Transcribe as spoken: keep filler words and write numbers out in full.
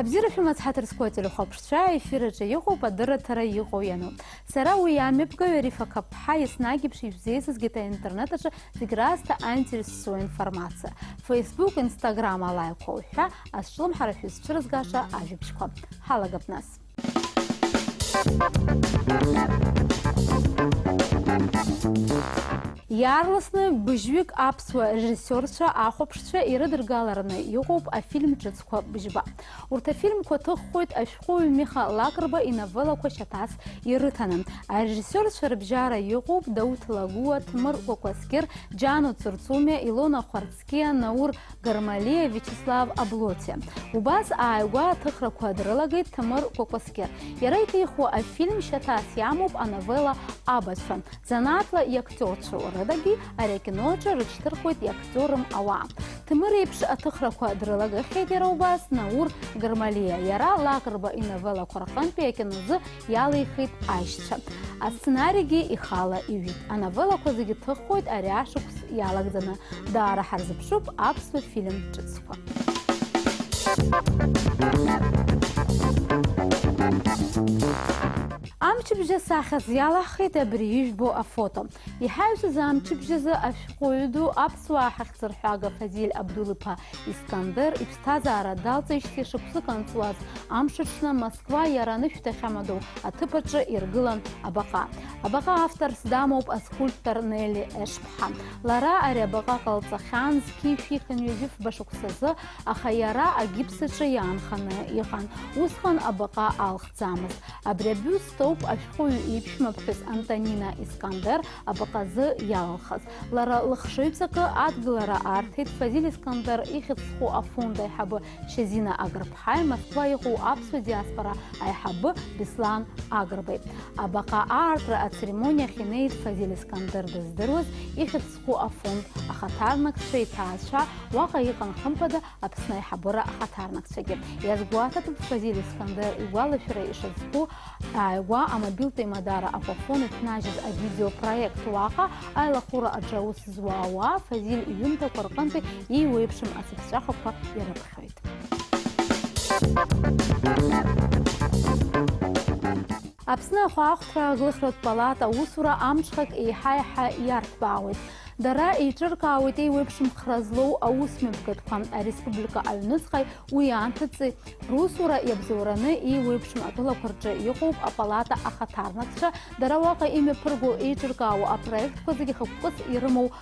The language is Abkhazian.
Бзиара шәымаз, ҳаҭыр зқәу ателехәаԥшцәа, аефир аҿы иҟоуп адырраҭара Иҟоу иану. Сара уи амҩаԥгаҩ Арифа Қапԥҳа, еснагь еиԥш ишәзеизызгеит аинтернет аҿы зегь раасҭа аинтерес зҵоу информациа. Facebook, Instagram алаиқәа уҳәа, азҿлымҳара шәызцәырызгаша ажәабжьқәа. Ҳалагап нас. Иаарласны быжьҩык аԥсуа режиссиорцәа, ахәаԥшцәа ирыдыргалараны иҟоуп афильм ҿыцқәа быжьба. Урҭ афильмқәа ҭыххоит ашәҟәыҩҩы Миха Лакрба иновеллақәа шьаҭас ирыҭаны. Арежиссиорцәа рыбжьара иҟоуп Дауҭ Лагәуа, Ҭмыр Кәакәасқьыр, Џьану Цурцумиа, Илона Хәарцкиа, Наур Гармалиа, Виачеслав Аблотиа. Убас ааигәа аҭыхрақәа дрылагеит Ҭмыр Кәакәасқьыр. Иара иҭихуа афильм шьаҭас иамоуп ановелла Абацәа. Занааҭла иактиорцәоу рыдагьы ари акино аҿы рыҽҭырхуеит иактиорым ауаа. Ҭемыр еиԥш аҭыхрақәа дрылагахьеит иара убас Наур Гармалиа. Иара Лакрба иновеллақәа рҟынтәи акинозы иалихит аишьцәа. Асценаригьы ихала иҩит. Ановеллақәа зегьы ҭыххоит ари ашықәс иалагӡаны. Даара ҳарзыԥшуп аԥсуа фильм ҿыцқәа. Амчыбжь асахьаз иалаҳхит абри ижәбо афото. Иҳаҩсыз амчыбжь азы ашәҟәыҩҩы ду, аԥсуаа ҳахьӡырҳәага Фазиль Абдул-иԥа Искандер иԥсҭазаара далҵижьҭеи шықәсык анҵуаз амш аҽны Москва иара анышә дахьамадоу аҭыԥ аҿы иргылан абаҟа. Абаҟа авторс дамоуп аскульптор Нели Ешԥҳа. Лара ари абаҟа ҟалҵахьан зқьи жәшәи хынҩажәи фба шықәсазы, аха иара агипс аҿы иаанханы иҟан. Усҟан абаҟа алхӡамызт. Абри абиуст ауп ашәҟәыҩҩы иԥшәмаԥҳәыс Антонина Искандер абаҟазы иалалхыз. Лара лыхшыҩҵакы адгылара арҭеит Фазиль Искандер ихьӡ зху афонд аиҳабы Шьазина Агрԥҳаи Москва иҟоу аԥсуа диаспора аиҳабы Беслан Агрбеи. Абаҟа аартра ацеремониахь инеит Фазиль Искандер дыздыруаз ихьӡ зху афонд ахаҭарнакцәа, иҭаацәа, уаҟа иҟан хымԥада Аԥсны аиҳабыра ахаҭарнакцәагьы. Иазгәаҭатәуп Фазиль Искандер игәалашәара ишазку ааигәа амобилтә еимадара Аквафон иҭнажьыз авидеопроект. Уаҟа аилахәыра аҿы аус зуа ауаа Фазиль иҩымҭақәа рҟынтәи иеиуеиԥшым ацыԥҵәахақәа ирыԥхьоит. Аԥсны ахәаахәҭра аглыхратә палата аусура амҽхак еиҳа-еиҳа иарҭбаауеит. Дара еиҿыркаауеит еиуеиԥшым хра злоу аусмҩаԥгатәқәа ареспублика аҩныҵҟеи уи анҭыҵи русура иабзоураны еиуеиԥшым атәылақәа рҿы иҟоуп апалата ахаҭарнакцәа. Дара уаҟа имҩаԥырго еиҿыркаауа апроектқәа зегьы хықәкыс ирымоу